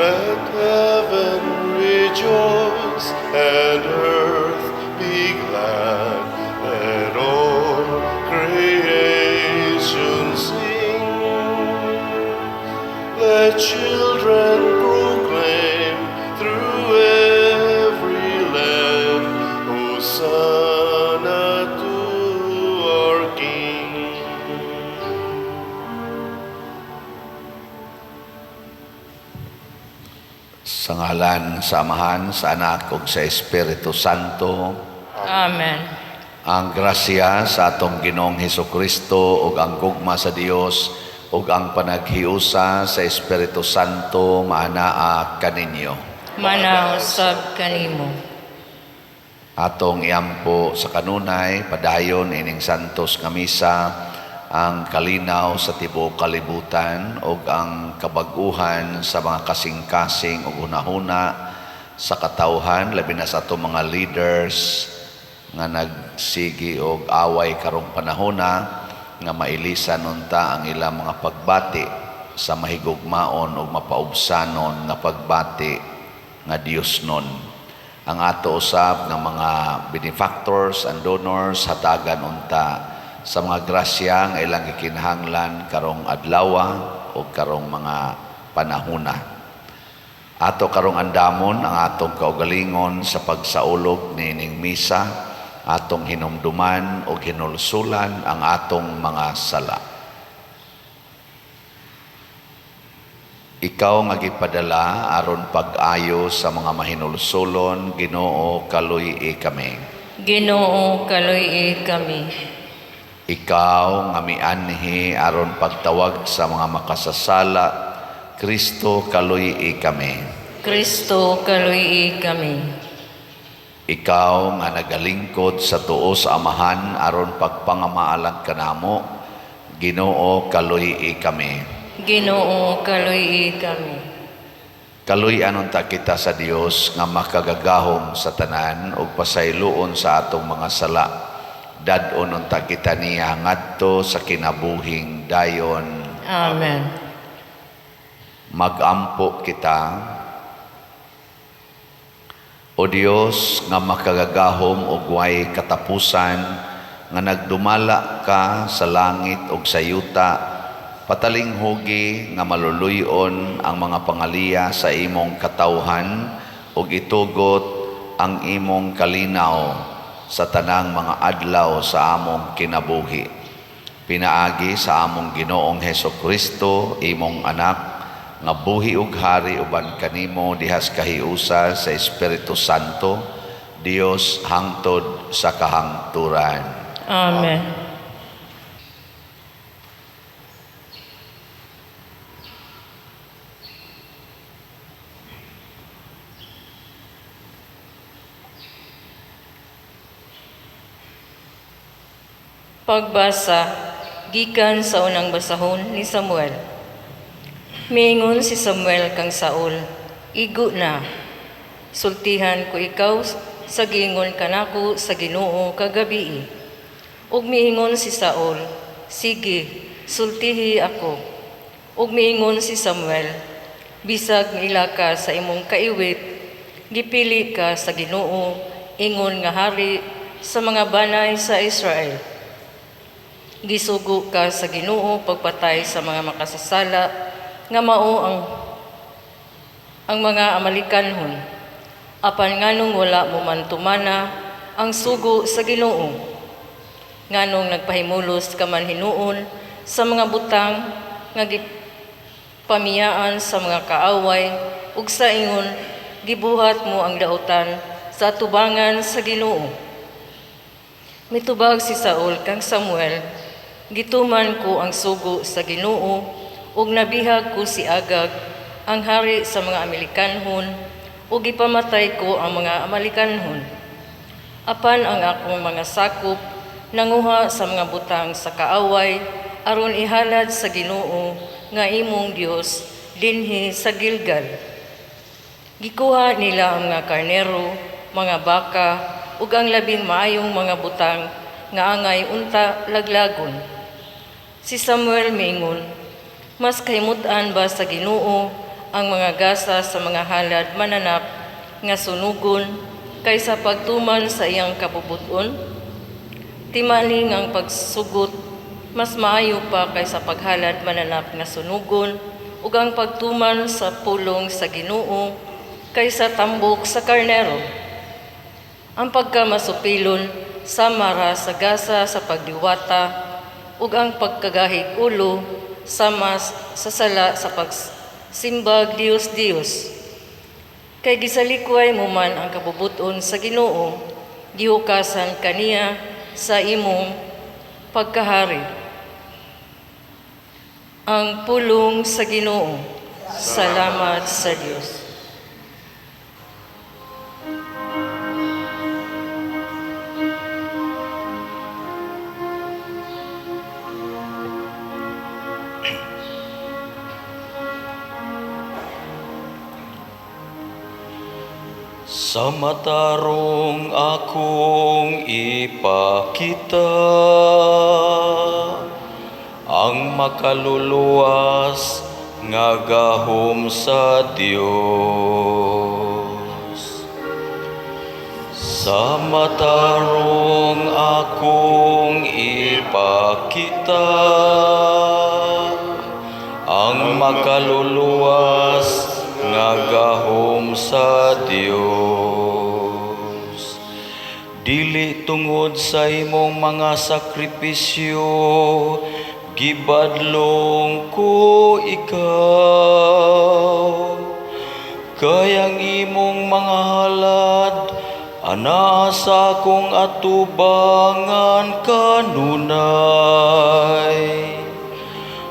Let heaven rejoice and earth be glad. Let all creation sing. Let children proclaim through every land, Hosanna to our King. Sa ngalan sa Amahan, sa Anak ug sa Espiritu Santo. Amen. Ang grasya sa atong Ginoong Hesukristo ug ang gugma sa Dios ug ang panaghiusa sa Espiritu Santo maanaa kaninyo. Mana usab kanimo. Atong iampo sa kanunay padayon ining santos nga misa ang kalinaw sa tibuok kalibutan ug ang kabag-uhan sa mga kasing-kasing ug hunahuna sa katawhan, labi na sa atong mga leaders nga nagsigi og away karong panahona, nga mailisan unta ang ilang mga pagbati sa mahigugmaon ug mapaubsanon nga pagbati nga Dios nun. Ang ato usab nga mga benefactors and donors, hatagan unta sa mga grasya nga ilang gikinahanglan karong adlawa o karong mga panahona. Ato karong andamon ang atong kaugalingon sa pagsaulog niining misa, atong hinumduman o hinulsulan ang atong mga sala. Ikaw nga gipadala aron pag-ayo sa mga mahinulsulon, Ginoo, kaluy-i kami. Ginoo, kaluy-i kami. Ikaw nga mianhi aron pagtawag sa mga makasasala, Kristo, kaluy-i kami. Kristo, kaluy-i kami. Ikaw nga nagalingkod sa tuo sa Amahan aron pagpangamaalan kanamo, Ginoo, kaluy-i kami. Ginoo, kaluy-i kami. Kaluy-an unta kita sa Dios nga makagagahom sa tanan ug pasayloon sa atong mga sala. Dad-on unta kita niya ngadto sa kinabuhing dayon. Amen. Magampo kita. O Dios nga makagagahom ug way katapusan, nga nagdumala ka sa langit ug sa yuta, patalinghugi nga maluluy-on ang mga pangaliya sa imong katawhan ug itugot ang imong kalinaw sa tanang mga adlaw sa among kinabuhi. Pinaagi sa among Ginoong Hesukristo, imong anak, nga buhi ug hari uban kanimo dihas kahiusa sa Espiritu Santo, Dios hangtod sa kahangturan. Amen. Pagbasa gikan sa unang basahon ni Samuel. Miingon si Samuel kang Saul, "Igo na. Sultihan ko ikaw sa giingon kanako sa Ginoo kagabii." Ug miingon si Saul, "Sige, sultihi ako." Ug miingon si Samuel, "Bisag miila ka sa imong kaiwit, gipili ka sa Ginoo ingon nga hari sa mga banay sa Israel. Gisugo ka sa Ginoo pagpatay sa mga makasasala nga mao ang mga Amalekanhon. Apan nganong wala mo man tumana ang sugo sa Ginoo? Nganong nagpahimulos ka man hinuon sa mga butang nga gipamiyaan sa mga kaaway ug sa ingon gibuhat mo ang dautan sa atubangan sa Ginoo?" Mitubag si Saul kang Samuel, "Gituman ko ang sugo sa Ginoo ug nabihag ko si Agag, ang hari sa mga Amalekanhon, ug gipamatay ko ang mga Amalekanhon. Apan ang akong mga sakop nanguha sa mga butang sa kaaway aron ihalad sa Ginoo nga imong Dios dinhi sa Gilgal. Gikuha nila ang mga karnero, mga baka, ug ang labing maayong mga butang nga angay unta laglagon." Si Samuel miingon, "Mas kahimut-an ba sa Ginoo ang mga gasa sa mga halad mananap nga sunugon kaysa pagtuman sa iyang kabubuton? Timani nga ang pagsugot mas maayo pa kaysa paghalad mananap nga sunugon ug ang pagtuman sa pulong sa Ginoo kaysa tambok sa karnero. Ang pagkamasupilon sama ra sa gasa sa pagdiwata ug ang pagkagahig ulo sama sa sala sa pagsimbag Dios Dios. Kay gisalikway mo man ang kabubuton sa Ginoo, gihukasan kaniya sa imong pagkahari. Ang pulong sa Ginoo. Salamat sa Dios. Sa matarong akong ipakita ang makaluluwas nga gahom sa Dios. Sa matarong akong ipakita ang makaluluwas nga gahom sa Dios. Dili tungod sa imong mga sakripisyo, gibadlong ko ikaw. Kay ang imong mga halad, anaa sa akong atubangan kanunay.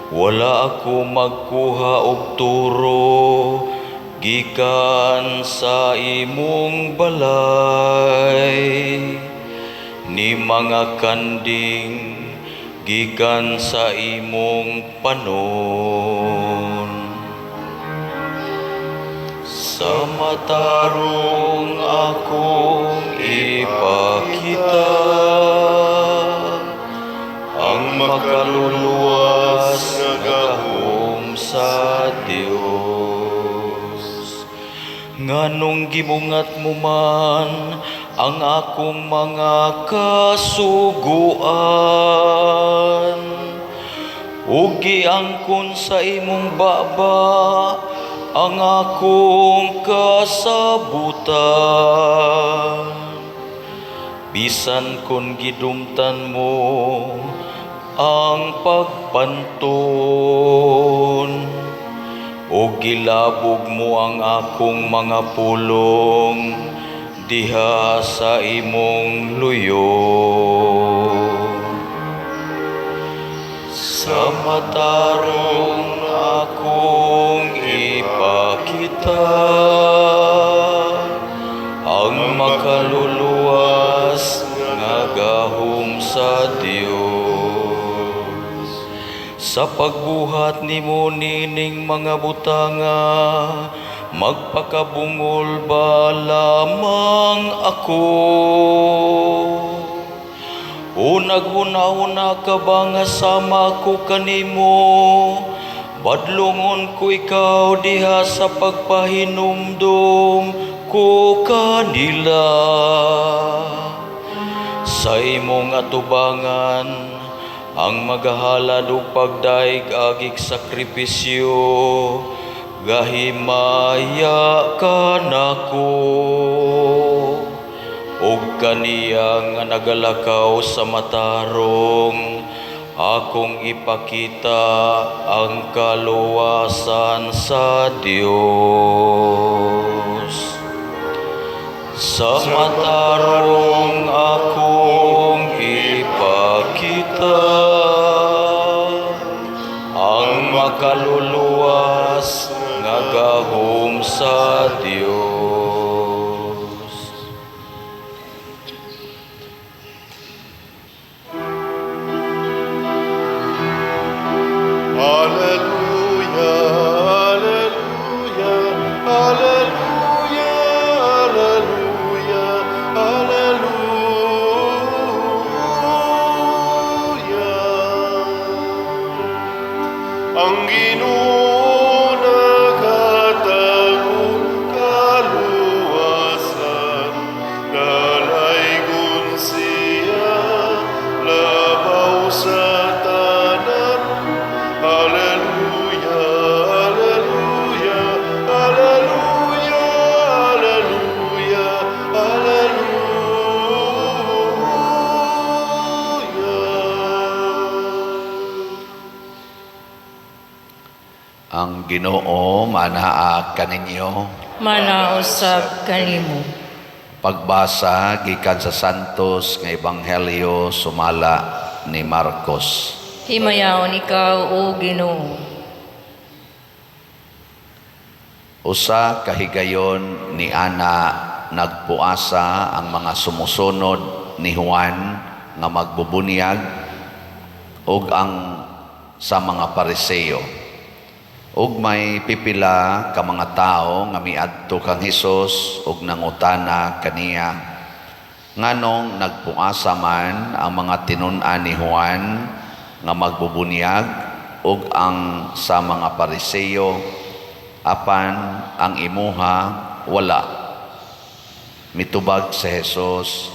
Wala ako magkuha og turo gikan sa imong balay, ni mga kanding gikan sa imong panon. Sa matarong akong ipakita ang makaluluwas nga gahom sa Dios. Nganong gimungat mo man ang akong mga kasuguan ug giangkon sa imong baba ang akong kasabutan? Bisan kon gidumtan mo ang pagpanton ug gilabog mo ang akong mga pulong diha sa imong luyo. Sa matarong akong ipakita ang makaluluwas nga gahom sa Dios. Sa pagbuhat nimo nining mga butanga, magpakabungol ba lamang ako? O naghuna-huna ka ba nga sama ko kanimo? Badlongon ko ikaw diha sa pagpahinumdum ko kanila. Sa imong atubangan, ang magahalad og pagdaig agig sakripisyo, gahimaya kanako. Ug kaniya nga nagalakaw sa matarong, akong ipakita ang kaluwasan sa Dios. Sa matarong akong ipakita ang makaluluwas nga gahom sa Dios. Alleluia, alleluia, alleluia, alleluia, alleluia. Ang Ginoo nagahari. Ang Ginoo manaa kaninyo. Manausab kanimo. Pagbasa gikan sa Santos nga Ebanghelyo sumala ni Marcos. Himayaon ikaw, O Ginoo. Usa ka higayon ni ana nagpuasa ang mga sumusunod ni Juan nga magbubunyag ug ang sa mga Pariseo. Ug may pipila ka mga tawo nga miadto kang Hesus ug nangutana kaniya, nganong nagpuasa man ang mga tinun-an ni Juan nga magbubunyag ug ang sa mga Pariseo, apan ang imuha wala? Mitubag si Jesus,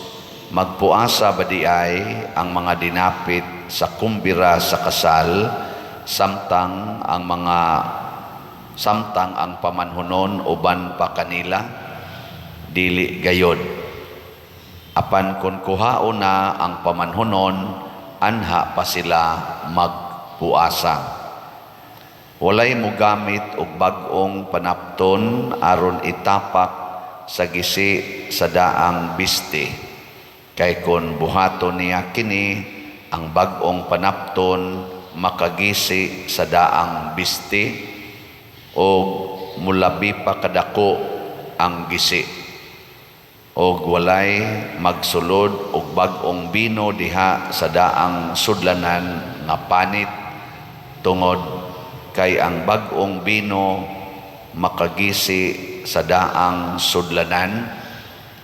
magpuasa ba di ay ang mga dinapit sa kumbira sa kasal samtang ang pamanhunon uban pa kanila? Dili gayod. Apan kun kuhaon na ang pamanhunon, anha pa sila magpuasa. Walay mogamit og bag-ong panapton aron itapak sa gisi sa daang biste. Kay kon buhaton niya kini, ang bag-ong panapton makagisi sa daang biste o mulabi pa kadako ang gisi. Og walay magsulod og bag-ong bino diha sa daang sudlanan nga panit, tungod kay ang bag-ong bino makagisi sa daang sudlanan,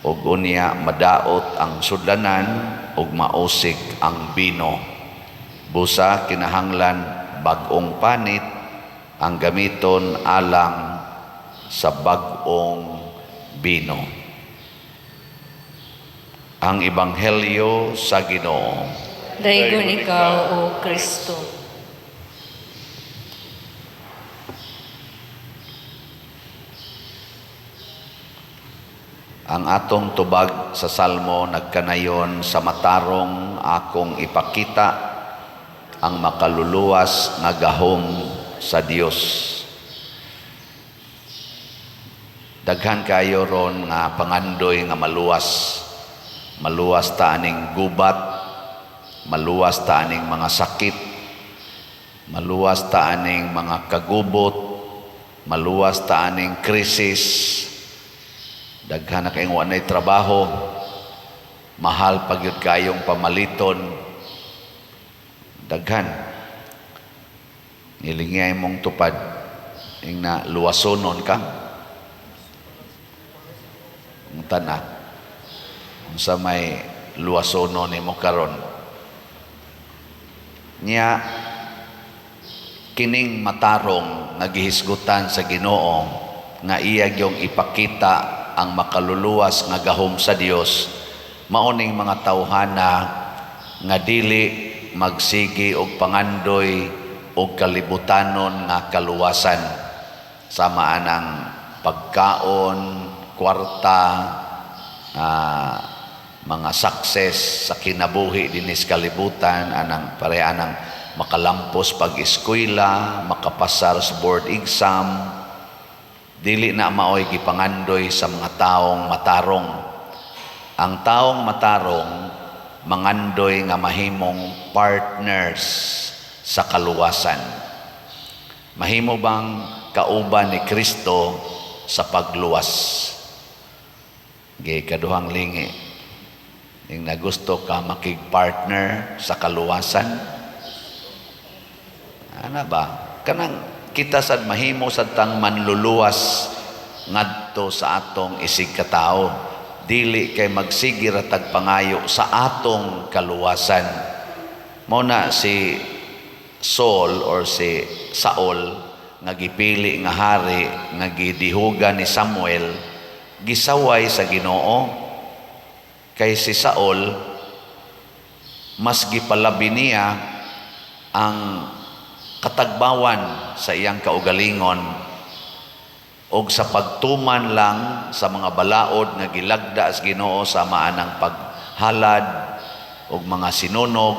ug unya madaot ang sudlanan ug mausik ang bino. Busa kinahanglan bag-ong panit ang gamiton alang sa bag-ong bino. Ang Ebanghelyo sa Ginoo. Daygon ikaw, O Kristo. Ang atong tubag sa Salmo nagkanayon sa matarong akong ipakita ang makaluluwas nga gahom sa Dios. Daghan kayo ron nga pangandoy nga maluwas. Maluwas ta aning gubat, maluwas ta aning mga sakit, maluwas ta aning mga kagubot, maluwas ta aning krisis. Daghan na kayong wanay trabaho, mahal pag yun kayong pamaliton. Daghan. Nilingay mong tupad, ing na luwasonon ka. Ang tana, unsa may luwasonon nimo karon. Nya kining matarong nga gihisgutan sa Ginoo nga iya gyung ipakita ang makaluluwas nga gahom sa Dios, mao ning mga tawhana nga dili magsigi og pangandoy og kalibutanon nga kaluwasan, sama anang pagkaon, kwarta, mga success sa kinabuhi dinis kalibutan, anang pareha anang makalampos pag-eskwela, makapasar sa board exam. Dili na maoy gipangandoy sa mga taong matarong. Ang taong matarong mangandoy nga mahimong partners sa kaluwasan. Mahimo bang kauban ni Kristo sa pagluwas? Gi kaduhang lingi. Ning nagusto ka makig-partner sa kaluwasan? Ana ba? Kanang kita sad mahimo sad tang manluluwas ngadto sa atong isig katawo. Dili kay magsige ra tag pangayo sa atong kaluwasan. Mao na si Saul or si Saul nga gipili nga hari nga gidihugan ni Samuel, gisaway sa Ginoo. Kay si Saul mas gipalabi niya ang katagbawan sa iyang kaugalingon og sa pagtuman lang sa mga balaod nga gilagda sa Ginoo sa maanang paghalad og mga sinunog,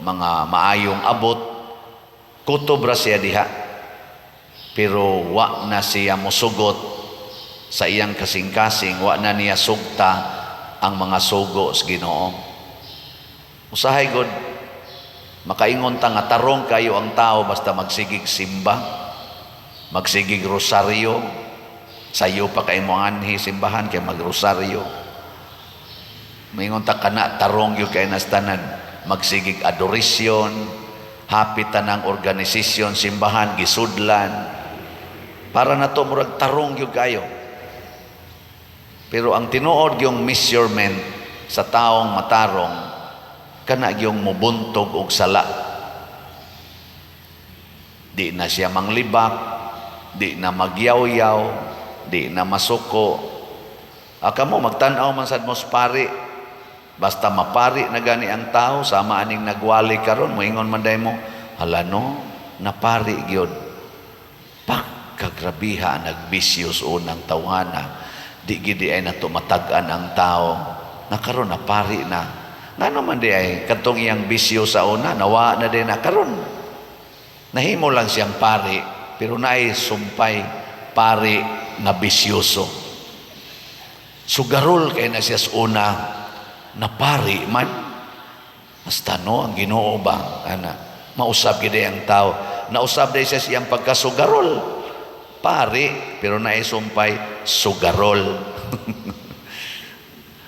mga maayong abot, kutob ra siya diha. Pero wa na siya mosugot sa iyang kasing-kasing, wa na niya sugta ang mga sugo sa Ginoo. Usahay god makaingon ta nga tarong kayo ang tao basta magsigig simba, magsigig rosaryo, sayo pa kay mo anhi simbahan kay magrosaryo. Maingon ta kana tarong gyud kay nastanan, magsigig adoration, hapit tanang organisasyon simbahan gisudlan para nato murag tarong gyud kayo. Pero ang tinuod yung measurement sa taong matarong, kana gyung mubuntog og sala. Di na siya manglibak, di na magyawyaw, di na masuko. Aka mo magtan-aw man sad mo sa pari, basta mapari na gani ang tao, sama aning nagwali karon, moingon man day mo, "Hala no, napari gyud." Pagkagrabiha nagbisyo sa unang tawhana, di gid ay nato matag-an ang tao. Na karon napari na. Ngano man di ay katong iyang bisyo sa una, nawa na din na karon. Nahimo lang siyang pari, pero naay sumpay, pari nga bisyoso. Sugarol kay na siya sa una, napari man. Basta no, ang Ginoo ba, ana, mausab gid ang tao. Nausab day siya sa iyang pagkasugarol. Pari, pero naay sumpay, sugarol.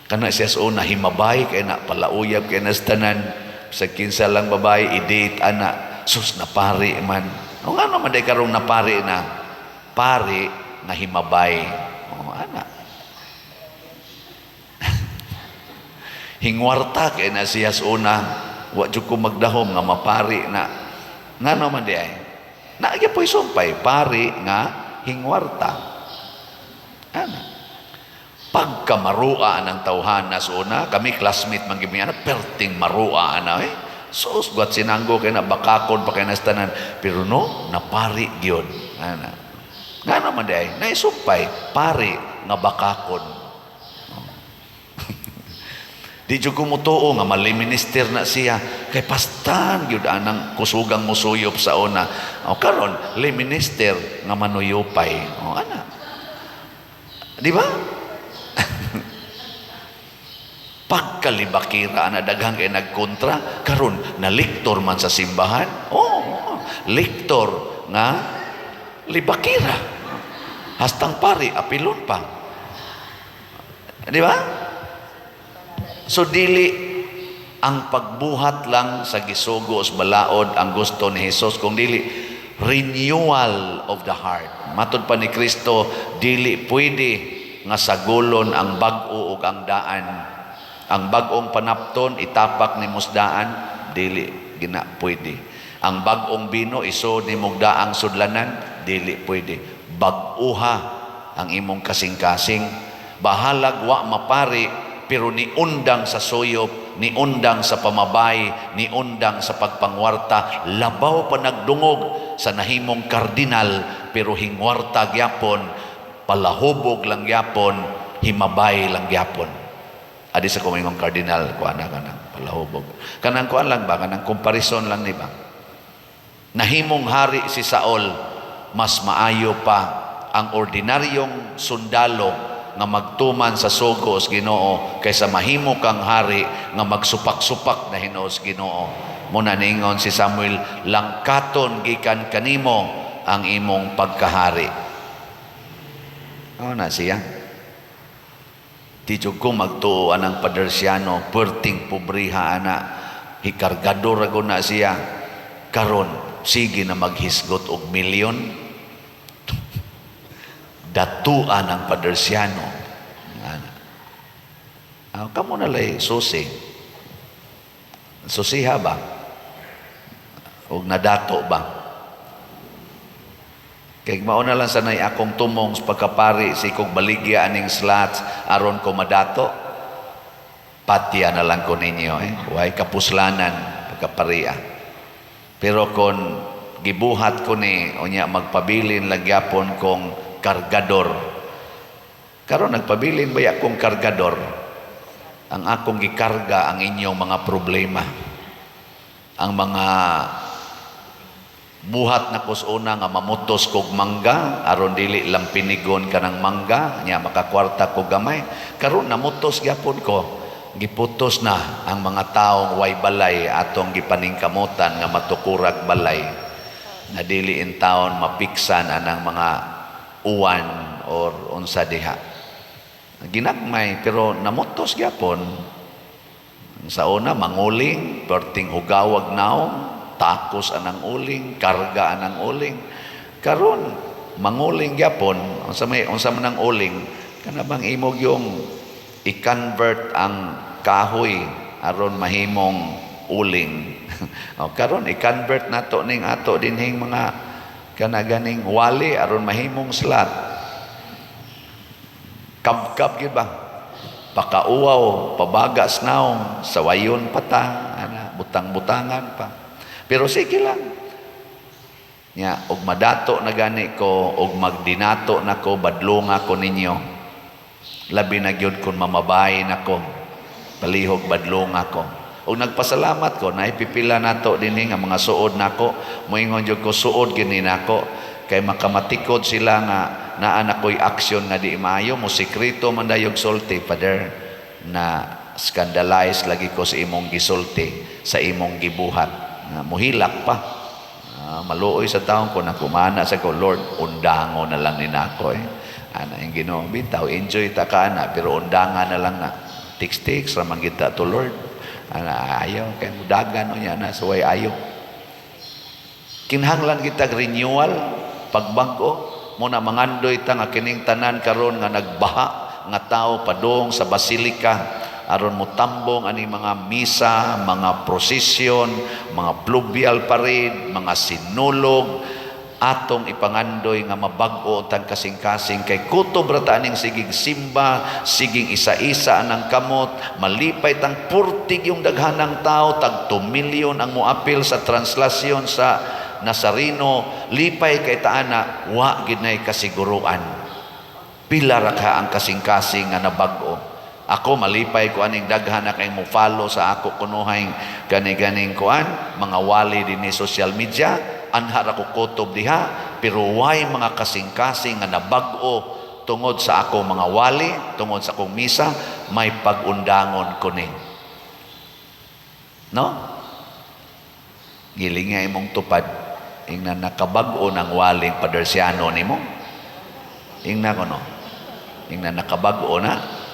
Kana siya sa una, himabay, kay na palauyab, kay na sa tanan. Sa kinsa lang babae, i-date, ana. Sus, napari man. O nga naman day karong napari na. Pari nga himabay. O, ana. Hingwarta kay na siya sa una. Wa jud ko magdahom nga mapari na. Nga naman di ay. Naagya po'y sumpay, pari nga hingwarta. Ana. Pagkamarua ng tawhana sa una, kami classmate man gimi ana, perting marua ana eh. Sus, guat sinanggo kay na bakakon pa kay nastanan. Pero no, napari gyud. Ana. Nga naman di ay, naisumpay, pari nga bakakon. Di jud ko mutuo nga mali minister na siya kay pastan gyud anang kusugang musuyop sa una. O karon lay minister nga manuyupay. O ana. Di ba? Pagkalibakira ana daghang kay nagkontra karon na lektor man sa simbahan. Oh, lektor nga libakira. Hastang pari apilon pa. Di ba? So dili ang pagbuhat lang sa gisugo sa balaod ang gusto ni Jesus, kung dili renewal of the heart. Matod pa ni Kristo, dili pwede nga sagulon ang bag-o ug ang daan. Ang bag-ong panapton itapak ni musdaan, dili gina pwede. Ang bag-ong bino isod ni daang sudlanan, dili pwede. Bag-uha ang imong kasing-kasing. Bahalag wa mapari, pero niundang sa suyop, niundang sa pamabay, niundang sa pagpangwarta, labaw pa nagdungog sa nahimong kardinal, pero hingwarta gyapon, palahubog lang gyapon, himabay lang gyapon. Adi sa kumingong kardinal, kuan na kanang palahubog. Kanang kuan lang ba, kanang comparison lang ni ba? Nahimong hari si Saul, mas maayo pa ang ordinaryong sundalo nga magtuman sa sugo sa Ginoo kaysa mahimo kang hari nga magsupak-supak na hinuos Ginoo. Muna ningon si Samuel, "Langkaton gikan kanimo ang imong pagkahari." Ano na siya? Di jud ko magtuo anang padersyano, perting pobriha ana, hikargador ra na siya. Karon sige na maghisgot og milyon. Datuan ang padersyano. Ana. Ah, kamo na lay susi. Susiha ba? Og nadato ba? Kay mao na lang sanay akong tumong sa pagkapari, si kog baligya aning slots aron ko madato. Patya na lang ko ninyo eh. Way kapuslanan pagkaparia. Pero kon gibuhat ko ni unya magpabilin lang gyapon kong kargador. Karon nagpabilin ba akong kargador? Ang akong gikarga ang inyong mga problema. Ang mga Buhat na ko sa una nga mamutos kog mangga aron dili lang pinigon kanang mangga nya makakwarta ko gamay. Karon namutos gyapon ko. Giputos na ang mga taong way balay, atong gipaningkamutan nga matukurag balay nga dili in taon mapiksan anang mga uwan or unsa diha. Ginagmay, pero namutos gyapon. Sa una manguling, perting hugawag naong, takos anang uling, karga anang uling. Karon manguling gyapon. Unsa man ang uling, kana bang imog yung i-convert ang kahoy aron mahimong uling? O karon i-convert nato ning ato dinhing mga kana ganing wali aron mahimong slat. Kabkab gyud ba, pakauwaw, pabagas naong, sawayon pata, ana, butang-butangan pa. Pero sige lang. Nya, og madato na gani ko, og magdinato na ko, badlonga ko ninyo. Labi na gyud kung mamabay na ko, palihog badlonga ko. Og nagpasalamat ko, naipipila nato dinhi nga mga suod nako, moingon jud ko suod gini nako kay makamatikod sila nga naa na ko'y aksyon nga di maayo, mo sekreto man dayog sulti, "Father, na scandalize lagi ko sa imong gisulti, sa imong gibuhat." Nga muhilak pa. Ah, maluoy sa taong ko na kumana sa ko, "Lord, undango na lang ni nako eh." Ana yung Ginoo, bitaw enjoy ta ka ana, pero undangan na lang na. Tiks-tiks ra man kita to, Lord. Ana ayaw kay mudagan unya na suway ayo. Kinahanglan kita renewal, pagbag-o mo na. Mangandoy ta nga kining tanan karon nga nagbaha nga tao padung sa basilika aron motambong ani mga misa, mga prosesyon, mga pluvial parade, mga sinulog, atong ipangandoy nga mabag-o tang kasing-kasing kay kutob ra ta aning sigig simba, siging isa-isa anang kamot, malipay tang purtig yung daghanang tao, tag 2 milyon ang moapil sa translasyon sa Nazareno, lipay kay taana, wa gid nay kasiguruan. Pila ra ka ang kasing-kasing nga nabag-o. Ako malipay ko aning daghan na kay mo follow sa ako kunuhay kani-ganing kuan, mga wali dinhi social media, anha ra ko kutob diha, pero way mga kasing-kasing nga nabag-o tungod sa ako mga wali, tungod sa akong misa, may pag-undangon ko ni. No? Giling nga imong tupad, ingna nakabag-o ng waling Padersiano nimo. Ingna ko no. Ingna nakabag-o na.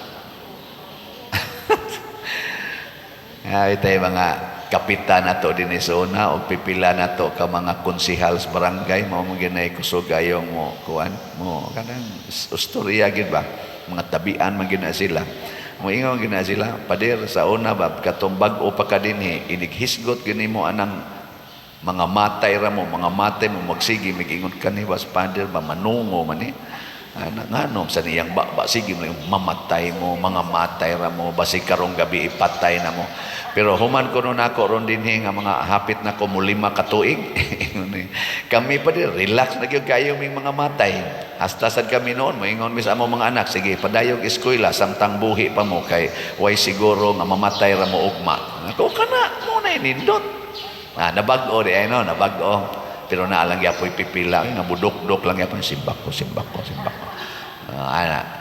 Ay tayo mga kapitan nato dinhi sa una o pipila nato ka mga konsihal sa barangay, mao mo ginay kusog ayong mo kuan mo kanang istorya gid ba, mga tabian man gina sila, mo ingon gina sila, "Pader, sa una ba, katong bag-o pa ka dinhi, inighisgot gini mo anang mga matay ra mo, mga matay mo, magsige migingon kani was pader ba, manungo man ni ana, nganom sa niyang ba, sige mo mamatay mo, mga matay ra mo, basig karong gabi ipatay na mo." Pero human ko nun ako ron dinhi nga mga hapit na ko mulima ka tuig, kami pa di relax na gyud kayo ming mga matay. Hasta sad kami noon moingon mi sa among mga anak, "Sige, padayog eskwela samtang buhi pa mo kay way siguro nga mamatay ra mo ugma." Ako kana mo na nindot. Ah, nabag-o di ay no, nabag-o. Pero naa lang gyapoy pipila nga budok-dok lang gyapon, simbak ko, simbak ko, simbak ko. Ana.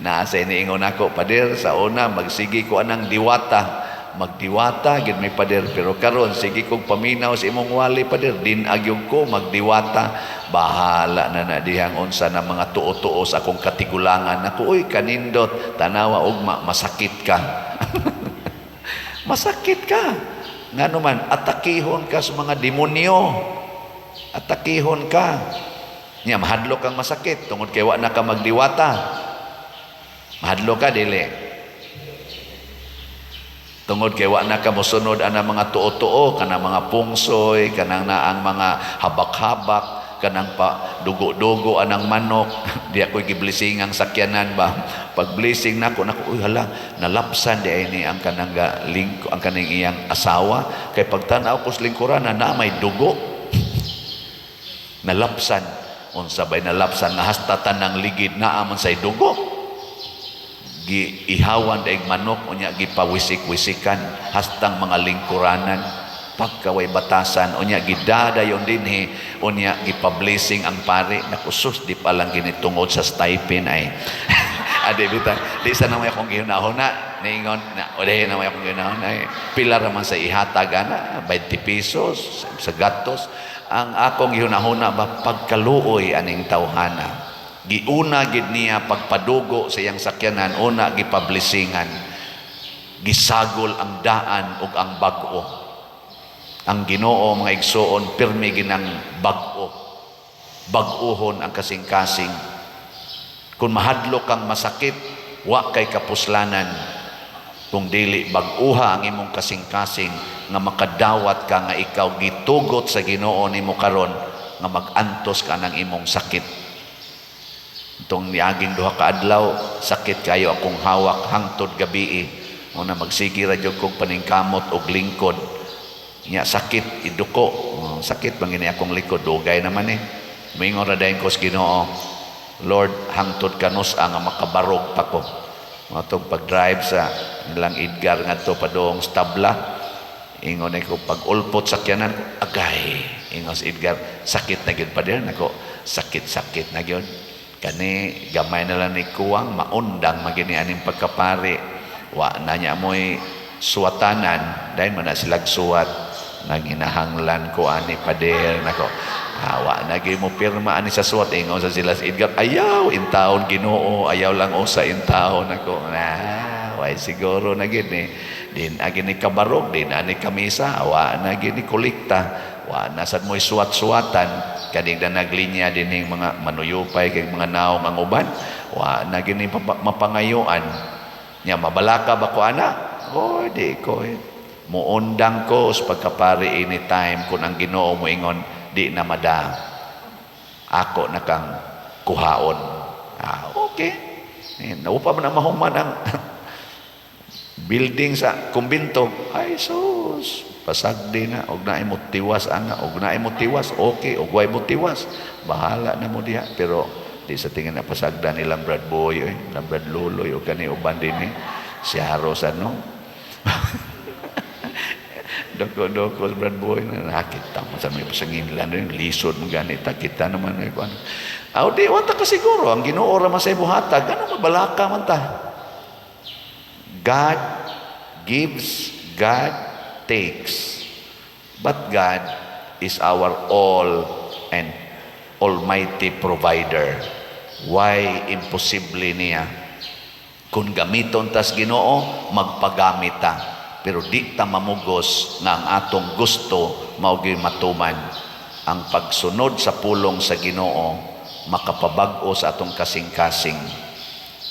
Naa sa iniingon ako, "Pader, sa una magsige ko anang diwata. Magdiwata gid may pader, pero karon sige kog paminaw sa imong wali, pader, din-ag gyud ko magdiwata. Bahala na na dihang unsa na mga tuo-tuo sa akong katigulangan." Nako, uy, kanindot, tanawa ugma masakit ka. Masakit ka. Ngano man, atakihon ka sa mga demonyo. Atakihon ka. Nya mahadlok kang masakit tungod kay wa na ka magdiwata. Mahadlok ka dili? Tungod kay wa na ka mosunod ana mga tuo-tuo, kanang mga pungsoy, kanang naang mga habak-habak, kanang pa dugo-dugo anang manok. Di ako giblessing ang sakyanan ba. Pag blessing nako nako, uy hala, nalapsan di ay ni ang kanang lingko, ang kaning iyang asawa, kay pagtan-aw ko sa lingkuran na may dugo. Nalapsan. Unsa bay nalapsan nga hasta tanang ligid naa man say dugo? Giihawan daig manok, unya gipawisik-wisikan hastang mga lingkuranan. Pagkaway batasan, unya gidadayon dinhi, unya gipa-blessing ang pari. Naku sus, di pa lang ginitungod sa stipend ay. Adi bita, di sa naman akong gihunahuna, niingon, na, o di naman akong gihunahuna, ay, pila raman sa ihatag, ana, 20 pesos, sa gatos. Ang akong gihunahuna ba, pagkaluoy aning tawhana. Giuna gid niya pagpadugo sa iyang sakyanan, una gipablessingan. Gisagol ang daan ug ang bag-o. Ang Ginoo, mga igsoon, pirmi ginang bag-o. Bag-ohon ang kasing-kasing. Kung mahadlok kang masakit, wa kay kapuslanan. Kung dili bag-uha ang imong kasing-kasing nga makadawat ka nga ikaw gitugot sa Ginoo nimo karon nga mag-antos ka ng imong sakit. Itong niaging 2 ka adlaw, sakit kayo akong hawak hangtod gabii. Una magsige ra jud kog paningkamot og lingkod. Nya sakit iduko, oh, sakit man gini akong likod, dugay naman eh. Moingon ra dayon ko sa Ginoo, "Lord, hangtod kanus ang makabarog pa ko." Matong pag-drive sa nilang Edgar ngadto padung Stabla, ingon ko pag ulpot sakyanan, agay, ingon si Edgar, "Sakit na gyud pa din nako." Sakit-sakit na gyud. Kani gamay na lang ni kuwang maundang magini aning pagkapari. Wa na niya mo'y suwatanan, dahil man na silag suwat. Nanginahanglan ko ani pader nako. Wa na gyud mo pirma ani sa suwat, ingon sa sila si Edgar, "Ayaw intaon Ginoo, ayaw lang usa intaon nako." Na, way siguro na gid ni. Din agi ni kabarog, din ani kamisa, wa na gid ni kolekta. Wa na sad mo'y suwat-suwatan kaning na naglinya din mga manuyupay kay mga naong ang uban. Wa na gid ni mapangayuan. Nya mabalaka ba ko ana? Oh, di ko eh. Muundang ko sa pagkapari anytime kung ang Ginoo moingon di na mada. Ako na kang kuhaon. Ah, okay. Eh, naupa man ang mahuman ang building sa kumbinto. Ay sus, pasagdi na og naay mo tiwas ana, og naay mo tiwas, okay, og way mo tiwas, bahala na mo diha. Pero di sa tingin na pasagda nilang Brad Boy, eh, nilang Brad Luloy o kani uban din eh. Si Haros ano. Doko-doko Brad Boy na nakita mo sa may pasanginlan yung lisod mo ganita kita naman ay kuan. Aw di wanta ka siguro ang Ginoo ra man sa ibuhatag, ano mabalaka man ta. God gives, God takes. But God is our all and almighty provider. Why imposible niya? Kung gamiton tas Ginoo, magpagamit ta. Pero di ta mamugos nga ang atong gusto mao gyud matuman. Ang pagsunod sa pulong sa Ginoo makapabag-o sa atong kasing-kasing.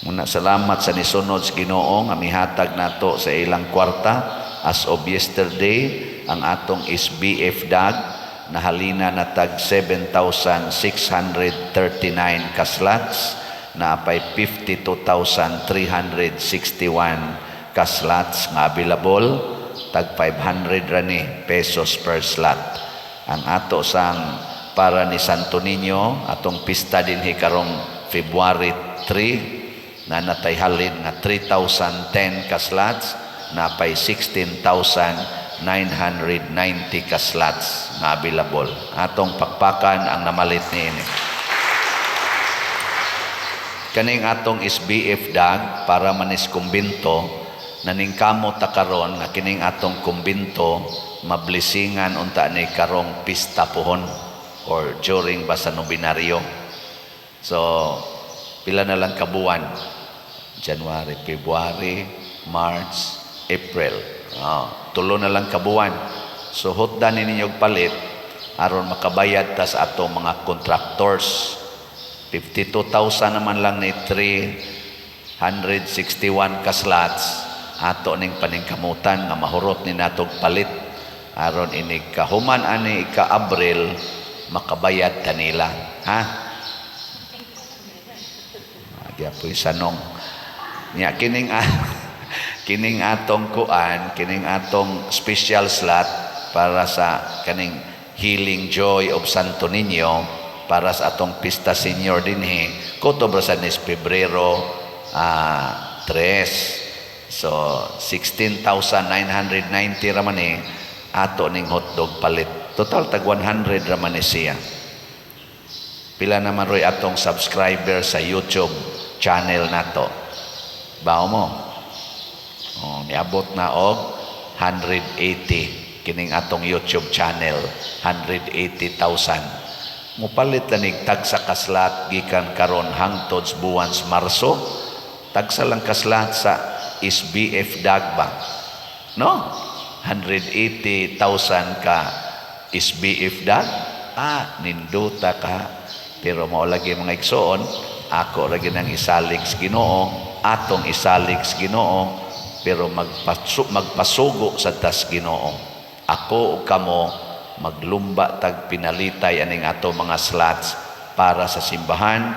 Muna salamat sa nisunod sa Ginoo nga mihatag nato sa ilang kwarta. As of yesterday, ang atong SBF dag nahalina na tag 7,639 ka slots, naapay 52,361 ka slots nga available, tag 500 ra ni pesos per slot. Ang ato sang para ni Santo Niño, atong pista dinhi karong February 3, na natay halin nga 3,010 ka slots, napay 16,990 ka slots nga available. Atong pakpakan ang namalit niini. Kaning atong SBF dag para manis kumbinto, naningkamot ta karon nga kining atong kumbinto mablesingan unta ni karong pista pohon or during ba sa nobinaryo. So pila na lang kabuwan? January, February, March, April. Oh, 3 na lang kabuwan. So hutdan ni ninyo palit aron makabayad ta sa atong mga contractors. 52,000 naman lang ni 361 ka slots ato ning paningkamutan nga mahurot ni natog palit aron ini kahuman ani ika Abril makabayad kanila, ha. Gyapoy sanong nya kining atong kuan, kining atong special slot para sa kaning Healing Joy of Santo Niño para sa atong Pista Senior dinhi kutob ra sa nis Pebrero 3. So 16,990 ra man eh. Ato ning hotdog palit. Total tag 100 ra man ni siya. Pila naman roy atong subscriber sa YouTube channel nato? Bao mo? Oh, niabot na og 180 kining atong YouTube channel, 180,000. Mupalit lang nig tagsa ka slot gikan karon hangtod sa buwan sa Marso. Tagsa lang ka slot sa SBF Dagba. No? 180,000 ka SBF Dag. Ah, nindota ka. Pero mao lagi, mga igsoon, ako lagi nang isalig sa Ginoo, atong isalig sa Ginoo, pero magpasugo sa tas Ginoo. Ako ug kamo maglumba tag pinalitay aning ato mga slots para sa simbahan,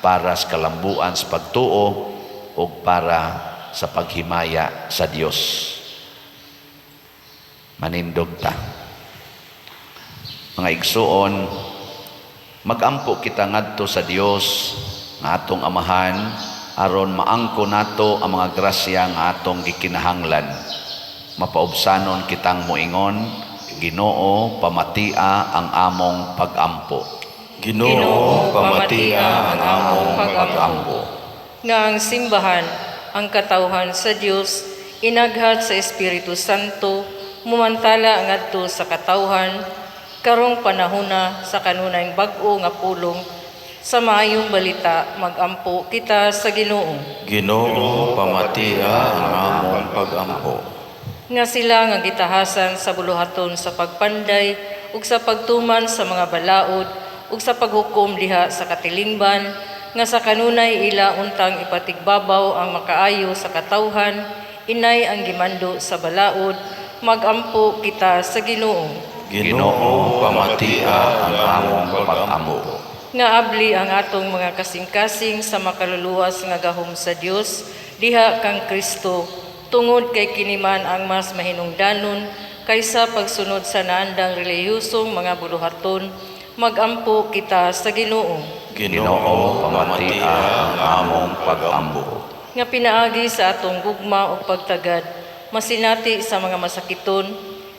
para sa kalambuan sa pagtuo ug para sa paghimaya sa Dios. Manindog ta. Mga igsuon, magampo kita ngadto sa Dios nga atong Amahan aron maangko nato ang mga grasya nga atong gikinahanglan. Mapaubsanon kitang moingon, "Ginoo, pamatia ang among pagampo." Ginoo, pamatia ang among pagampo. Nga ang simbahan, ang katawhan sa Dios, inaghat sa Espiritu Santo, mumantala ngadto sa katawhan karong panahona sa kanunayng bag-o nga pulong sa maayong balita, magampo kita sa Ginoo. Ginoo, pamatia ang among pagampo. Nga sila nga gitahasan sa buluhaton sa pagpanday ug sa pagtuman sa mga balaod ug sa paghukom diha sa katilingban, nga sa kanunay ila untang ipatigbabaw ang makaayo sa katawhan, inay ang gimando sa balaod, magampo kita sa Ginoo. Ginoo, pamatia ang among pagampo. Nga abli ang atong mga kasing-kasing sa makaluluwas nga gahom sa Dios diha kang Kristo, tungod kay kini man ang mas mahinungdanon kaysa pagsunod sa naandang relihiyosong mga buluhaton, magampo kita sa Ginoo. Ginoo, pamatia ang among pagampo. Nga pinaagi sa atong gugma ug pagtagad masinati sa mga masakiton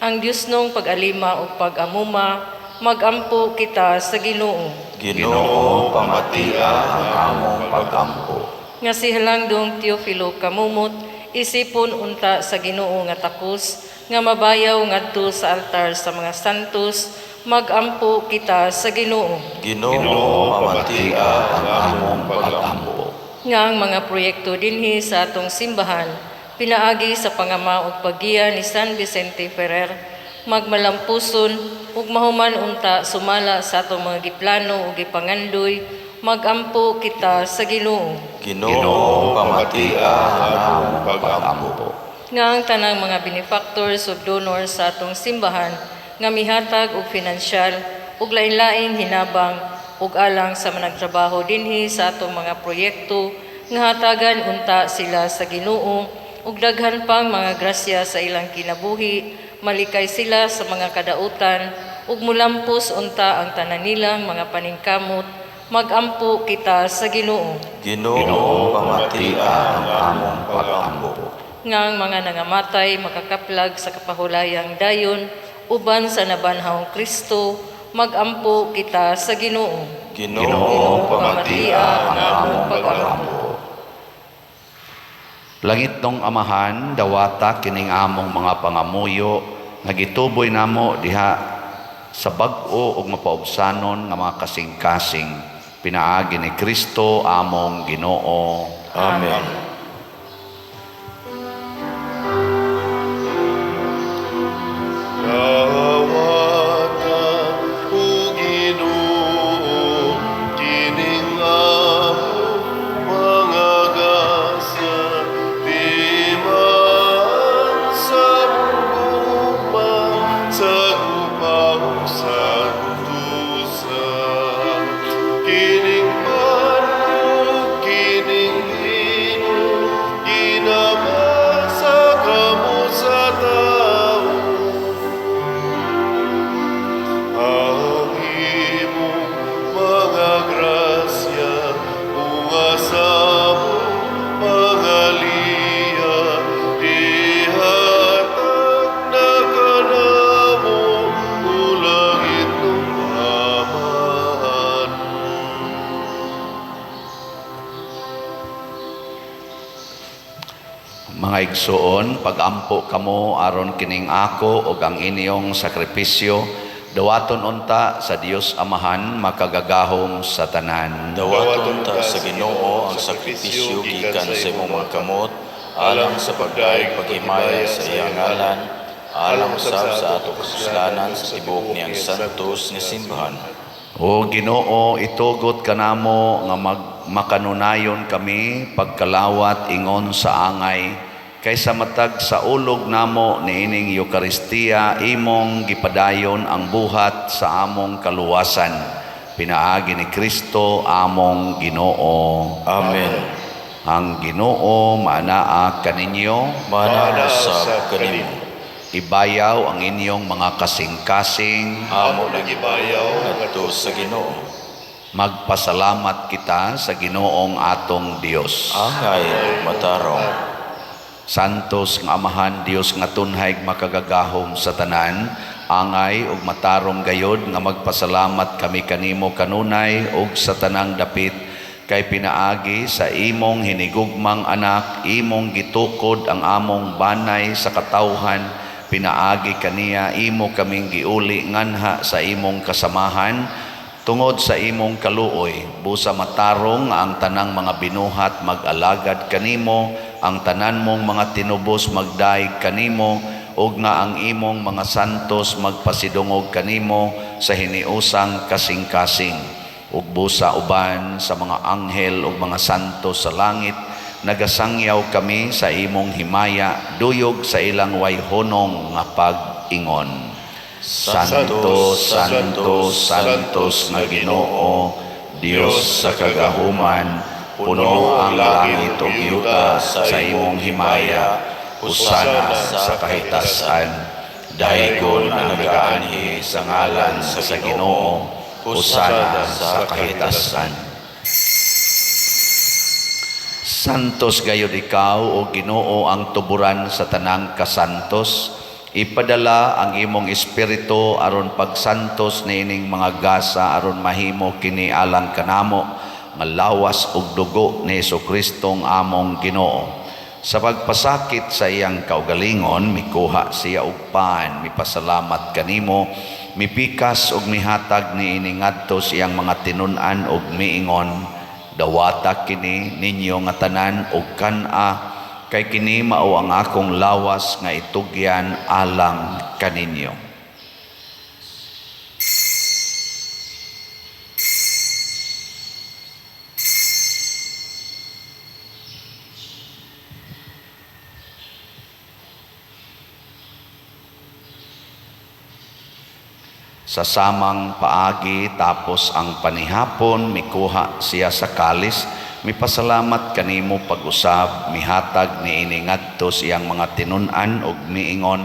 ang Diosnong pag-alima ug pag-amuma, magampo kita sa Ginoo. Ginoo, pamatia ang among pagampo. Nga si Halangdong Teofilo Camomot isipon unta sa Ginoo nga takos nga mabayaw ngadto sa altar sa mga santos, magampo kita sa Ginoo. Ginoo, pamatia ang among pagampo. Nga ang mga proyekto dinhi sa atong simbahan pinaagi sa pangama ug paggiya ni San Vicente Ferrer magmalampuson ug mahuman unta sumala sa atong mga giplano ug gipangandoy, magampo kita sa Ginoo. Ginoo, pamatia ang among pagampo. Nga ang tanang mga benefactors ug donors sa atong simbahan nga mihatag og pinansyal ug lain-laing hinabang ug alang sa managtrabaho dinhi sa atong mga proyekto, nga hatagan unta sila sa Ginoo ug daghan pang mga grasya sa ilang kinabuhi, malikay sila sa mga kadautan ug mulampos unta ang tanan nilang mga paningkamot, magampo kita sa Ginoo. Ginoo, pamatia ang among pagampo. Nga ang mga nangamatay makakaplag sa kapahulayang dayon uban sa nabanhawng Kristo, magampo kita sa Ginoo. Ginoo, pamatia ang among pagampo. Langitnong Amahan, dawata kining among mga pangamuyo nga gituboy namo diha sa bag-o ug mapaubsanon nga mga kasing-kasing pinaagi ni Kristo among Ginoo. Amen. Dawata, o Ginoo, kining among mga gasa, timan sa gugma, sa gupaw sa tusa. Kining pan ug kining lino, Mga igsoon, pagampo kamo aron kining ako ug ang inyong sakripisyo dawaton unta sa Dios Amahan makagagahom sa tanan. Dawaton ta sa Ginoo ang sakripisyo gikan sa imong mga kamot alang sa pagdayeg paghimaya sa iyang ngalan, alang usab sa ato kasuslanan sa tibuok niyang santos nga simbahan. O Ginoo, itugot kanamo nga makanunayon kami pagkalawat ingon sa angay kaysa matag sa ulog namo niining Eukaristiya, imong gipadayon ang buhat sa among kaluwasan pinaagi ni Kristo among Ginoo. Amen. Ang Ginoo maanaa kaninyo. Maanaa usab kanimo. Ibayaw ang inyong mga kasing-kasing. Amo Amo nagibayaw ngadto sa Ginoo. Magpasalamat kita sa Ginoong atong Dios. Angay ug matarong. Santos nga Amahan, Dios nga tunhay makagagahom sa tanan, angay ug matarong gayod nga magpasalamat kami kanimo kanunay ug sa tanang dapit kay pinaagi sa imong hinigugmang anak imong gitukod ang among banay sa katawhan. Pinaagi kaniya imo kaming giuli nganha sa imong kasamahan tungod sa imong kaluoy. Busa matarong nga ang tanang mga binuhat mag-alagad kanimo, ang tanan mong mga tinubos magdaig kanimo, ug nga ang imong mga santos magpasidungog kanimo sa hiniusang kasing-kasing. Ug busa uban sa mga anghel ug mga santos sa langit nagasangyaw kami sa imong himaya duyog sa ilang wayhonong nga pag-ingon. Santo, Santo, Santos nga Ginoo, Dios sa kagahuman, puno ang langit ug yuta sa imong himaya. Hosana sa kahitasan. Daygon ang nagaanhi sa ngalan sa Ginoo. Hosana sa kahitasan. Santos gayud ikaw, o Ginoo, ang tuburan sa tanang kasantos. Ipadala ang imong espiritu aron pagsantos niining mga gasa aron mahimo kini alang kanamo nga lawas ug dugo ni Hesus-Kristong among Ginoo. Sa pagpasakit sa iyang kaugalingon, mikuha siya og pan, mipasalamat kanimo, mipikas ug mihatag niini ngadto sa iyang mga tinun-an ug miingon: "Dawata kini ninyo nga tanan ug kan-a, kay kini mao ang akong lawas nga itugyan alang kaninyo." Sa samang paagi, tapos ang panihapon, mikuha siya sa kalis, mipasalamat kanimo pag-usab, mihatag niini ngadto sa iyang mga tinun-an ug miingon: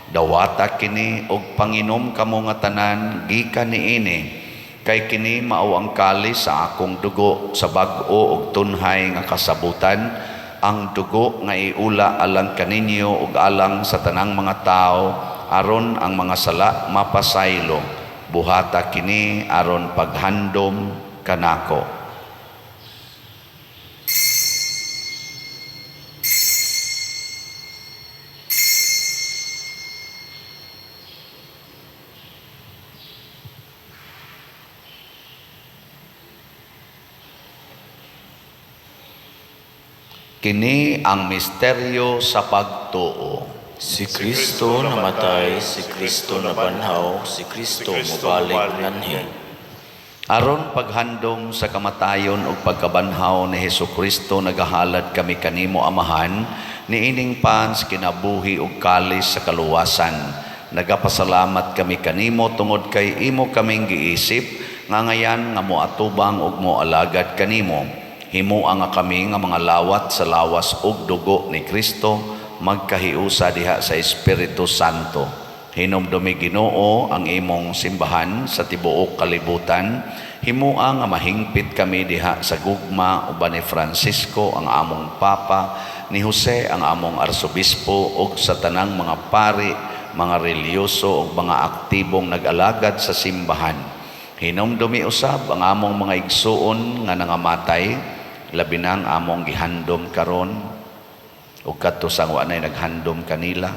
"Dawata kini ug panginom kamo nga tanan gikan niini, kay kini mao ang kalis sa akong dugo sa bag-o ug tunhay nga kasabutan, ang dugo nga iula alang kaninyo ug alang sa tanang mga tawo aron ang mga sala mapasaylo. Buhata kini aron paghandom kanako." Kini ang misteryo sa pagtuo. Si Kristo namatay, si Kristo nabanhaw, si Kristo mobalik nganhi. Aron paghandom sa kamatayon ug pagkabanhaw ni Hesus-Kristo, nagahalad kami kanimo, Amahan, niining pan sa kinabuhi ug kalis sa kaluwasan. Nagapasalamat kami kanimo tungod kay imo kaming giisip nga ngayan nga moatubang ug moalagad kanimo. Himoa nga kami nga mga lawat sa lawas ug dugo ni Kristo magkahiusa diha sa Espiritu Santo. Hinumdumi, Ginoo, ang imong simbahan sa tibuok kalibutan. Himoa nga mahingpit kami diha sa gugma uban ni Francisco ang among Papa, ni Jose ang among Arsobispo ug sa tanang mga pari, mga relihiyoso ug mga aktibong nag-alagad sa simbahan. Hinumdumi usab ang among mga igsuon nga nangamatay, labi na ang among gihandom karon Ug kadto sang wa nay naghandom kanila.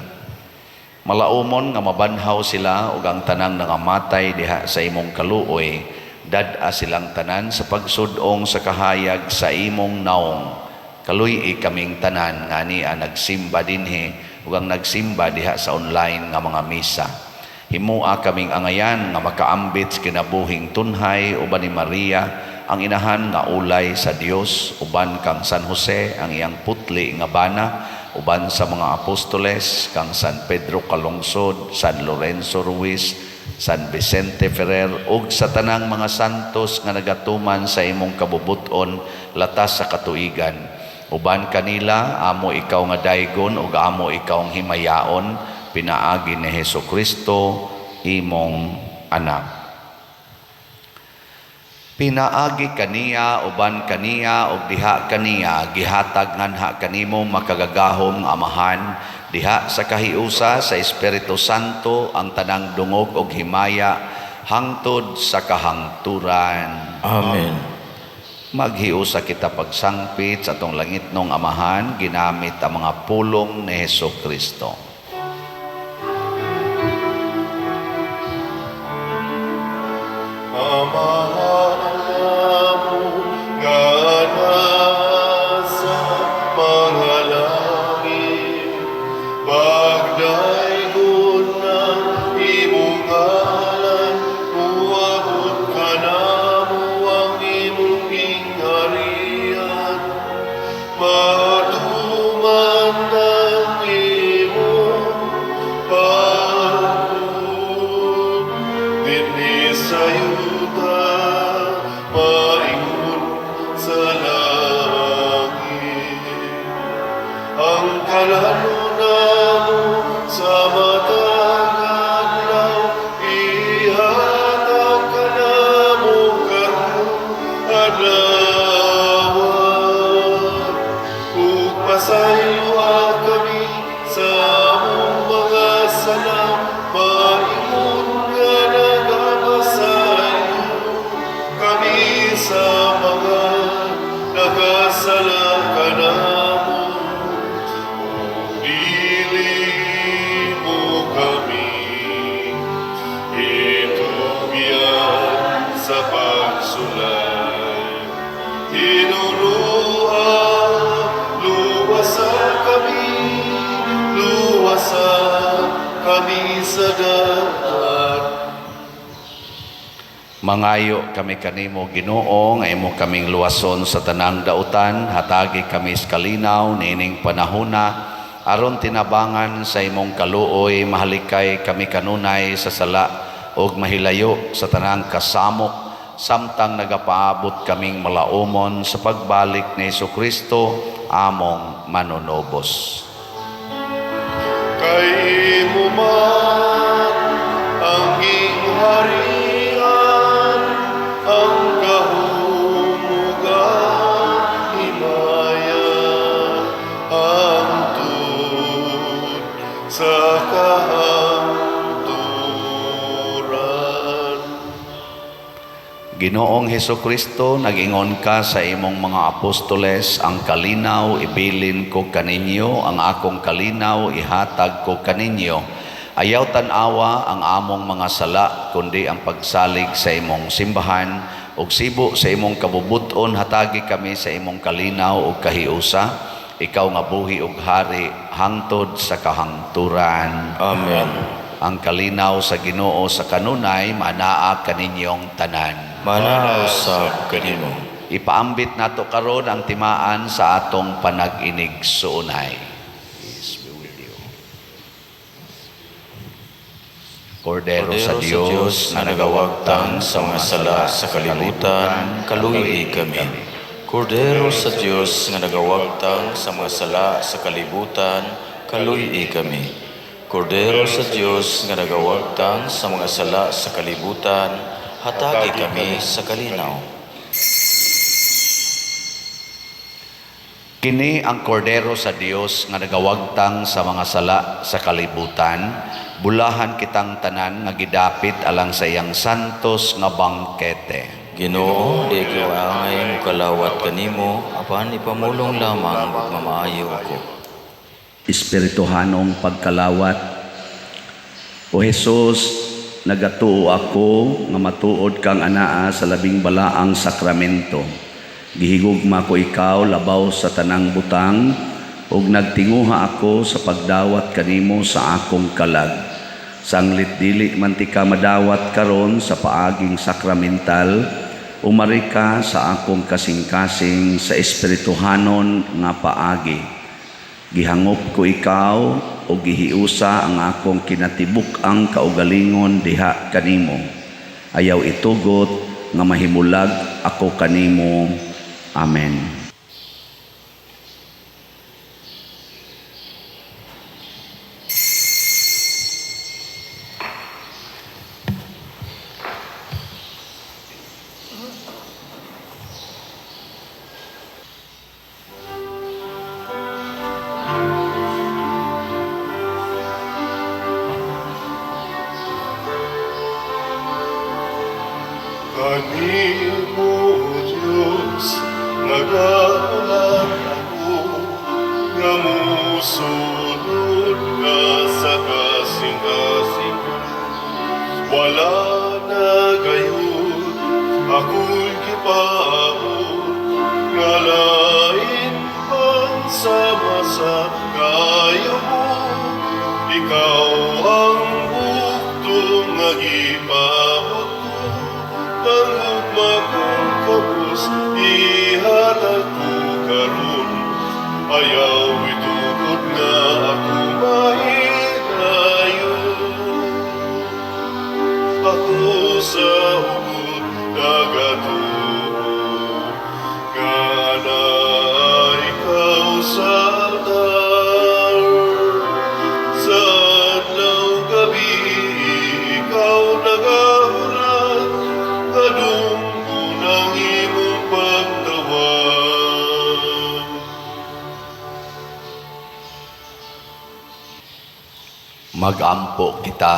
Malaumon nga mabanhaw sila ug ang tanang nangamatay diha sa imong kaluoy, dad-a silang tanan sa pagsud-ong sa kahayag sa imong naong. Kaluy-i kaming tanan nga ania nagsimba dinhi ug ang nagsimba diha sa online nga mga misa. Himua kaming angayan nga makaambit sa kinabuhing tunhay uban ni Maria, ang inahan nga ulay sa Dios, uban kang San Jose, ang iyang putli nga bana, uban sa mga apostoles, kang San Pedro Calungsod, San Lorenzo Ruiz, San Vicente Ferrer, ug sa tanang mga santos nga nagatuman sa imong kabubut-on latas sa katuigan. Uban kanila, amo ikaw nga daygon ug amo ikaw ang himayaon, pinaagi ni Hesus Kristo, imong anak. Pinaagi kaniya, uban kaniya, ug diha kaniya, gihatag nganha kanimo, makagagahom nga Amahan, diha sa kahiusa sa Espiritu Santo, ang tanang dungog ug himaya hangtod sa kahangturan. Amen. Maghiusa kita pagsangpit sa atong langitnong Amahan ginamit ang mga pulong ni Hesus Kristo. Amahan namo nga nasa mga langit, pagdaygon ang imong ngalan, muabot kanamo ang imong gingharian, matuman ang imong pagbuot dinhi sa yuta maingon sa langit. Ang kalan-on namo sa matag adlaw, ihatag kanamo karong adlaw. Ug pasayloa kami sa among mga sala, maingon nga nagapasaylo kami sa mga nakasala kanamo. Dili mo kami itugyan sa pagsulay. Tinurua, luwasa kami, luwasa kami sa dagat. Mangayo kami kanimo, Ginoo, nga imo kaming luwason sa tanang dautan, hatagi kami sa kalinaw niining panahona aron tinabangan sa imong kaluoy mahalikay kami kanunay sa sala ug mahilayo sa tanang kasamok samtang nagapaabot kaming malaumon sa pagbalik ni Kristo among manunubos. Kay imo man ang gingharian, ang gahom ug ang himaya, hangtod sa kahangturan. Ginoong Heso Kristo, nag-ingon ka sa imong mga apostoles, "Ang kalinaw ibilin ko kaninyo, ang akong kalinaw ihatag ko kaninyo." Ayaw tan-awa ang among mga sala, kundi ang pagsalig sa imong simbahan, ug sibo sa imong kabubuton hatagi kami sa imong kalinaw ug kahiusa, ikaw nga buhi ug hari hangtod sa kahangturan. Amen. Ang kalinaw sa Ginoo sa kanunay manaa kaninyong tanan. Manaa usab kanimo. Ipaambit nato karon ang timaan sa atong panag-inigsuonay. Peace be with you. Kordero sa Dios nga nagawagtang sa mga sala sa kalibutan, kaluy-i kami. Kordero sa Dios nga nagawagtang sa mga sala sa kalibutan, kaluy-i kami. Kordero sa Dios nga nagawagtang sa mga sala sa kalibutan, hatagi kami sa kalinaw. Kini ang kordero sa Dios nga nagawagtang sa mga sala sa kalibutan, bulahan kitang tanan nga gidapit alang sa iyang santos nga bangkete. Ginoo, di ko angay mokalawat kanimo, apan ipamulong lamang ug mamaayo ako. Espirituhanong pagkalawat. O Hesus, nagatuo ako nga matuod kang anaa sa labing balaang sakramento. Gihigugma ko ikaw labaw sa tanang butang ug nagtinguha ako sa pagdawat kanimo sa akong kalag. Sanglit dili man tika madawat karon sa paaging sakramental, umari ka sa akong kasing-kasing sa espirituhanon nga paagi. Gihangop ko ikaw o gihiusa ang akong kinatibuk-ang kaugalingon diha kanimo. Ayaw itugot nga mahimulag ako kanimo. Amen. Kanimo, Diyos, nagahulat ako, nga musulod ka sa kasing-kasing ko. Wala na gayud ako'y gipaabot, nga lain pang sama sa kaayo mo. Ikaw ang bugtong nga gipaabot ko, ang gugma kong kabus, ihatag ko karon. Ayaw itugot nga ako mahilayo. Ako sa hukod nagatuo, nga naa ikaw sa altar. Sa adlaw gabi, ikaw nagahulat, kadunggon ang imong pagtawag. Magampo kita.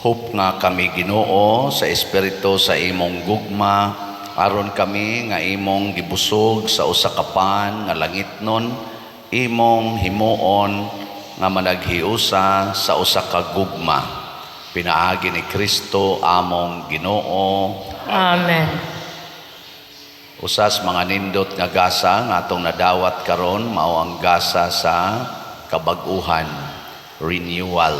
Hupnga kami, Ginoo, sa espiritu sa imong gugma, aron kami nga imong gibusog sa usa ka pan nga langitnon, imong himuon nga managhiusa sa usa ka gugma. Pinaagi ni Kristo among Ginoo. Amen. Usas mga nindot nga gasa nga atong nadawat karon mao ang gasa sa kabag-uhan, renewal.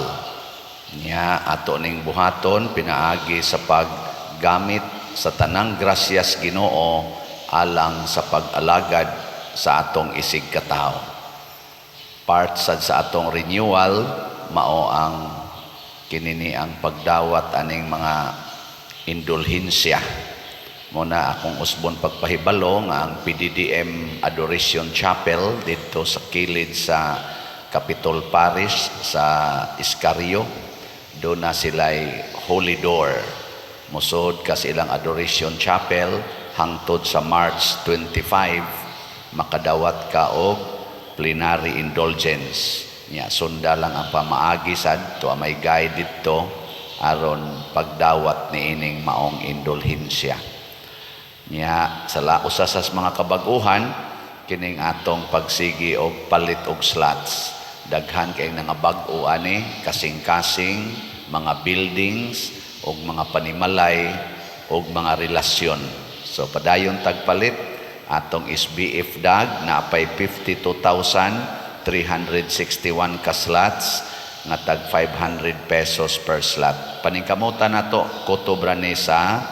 Nya ato ning buhaton pinaagi sa paggamit sa tanang grasyas Ginoo alang sa pag-alagad sa atong isig katawo. Part sad sa atong renewal mao ang kinini ang pagdawat aning mga indulhensya. Muna akong usbon pagpahibalo nga ang PDDM Adoration Chapel didto sa kilid sa Capitol Parish sa Escario, do na sila'y Holy Door. Musod ka sa ilang Adoration Chapel hangtod sa March 25 makadawat ka og plenary indulgence. Nya sunda lang ang pamaagi sad to may guide didto aron pagdawat niining maong indulhensya. Nya sa usa sa mga kabag-uhan kining atong pagsigi og palit og slots. Daghan kay nga bag-o ani, kasing-kasing, mga buildings og mga panimalay og mga relasyon. So padayon tagpalit atong SBF dag naapay 52,361 ka slots nga tag 500 pesos per slot. Paningkamutan nato kutob ra ni sa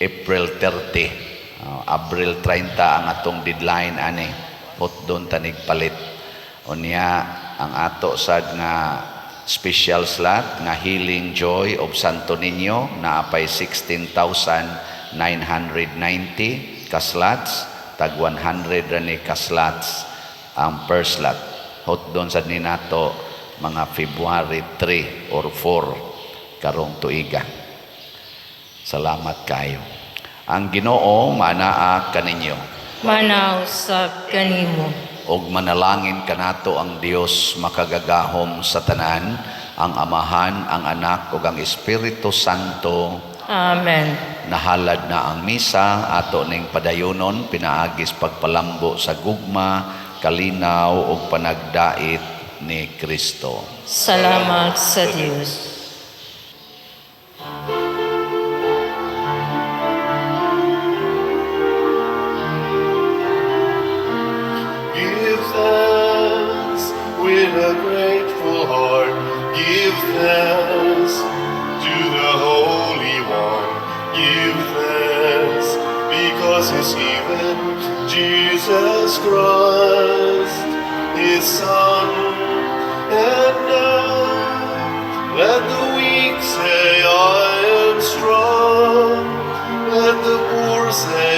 April 30. Abril 30 ang atong deadline ani. Hotdon tanig palit. Unya ang ato sad nga special slot nga Healing Joy of Santo Niño naapay 16,990 ka slots, tag 100 ra ni ka slots ang per slot. Hotdon sad ni nato mga February 3 or 4 karong tuiga. Salamat kayo. Ang Ginoo manaa kaninyo. Manaw sa kanimo. Og manalangin kanato ang Dios makagagahom sa tanan, Ang Amahan, ang Anak ug ang Espiritu Santo. Amen. Nahalad na ang misa, ato ning padayonon pinaagis pagpalambo sa gugma, kalinaw ug panagdait ni Kristo. Salamat sa Dios. Give thanks with a grateful heart. Give thanks to the Holy One. Give thanks because He's given Jesus Christ, His Son. And now let the weak say, "I am strong." Let the poor say,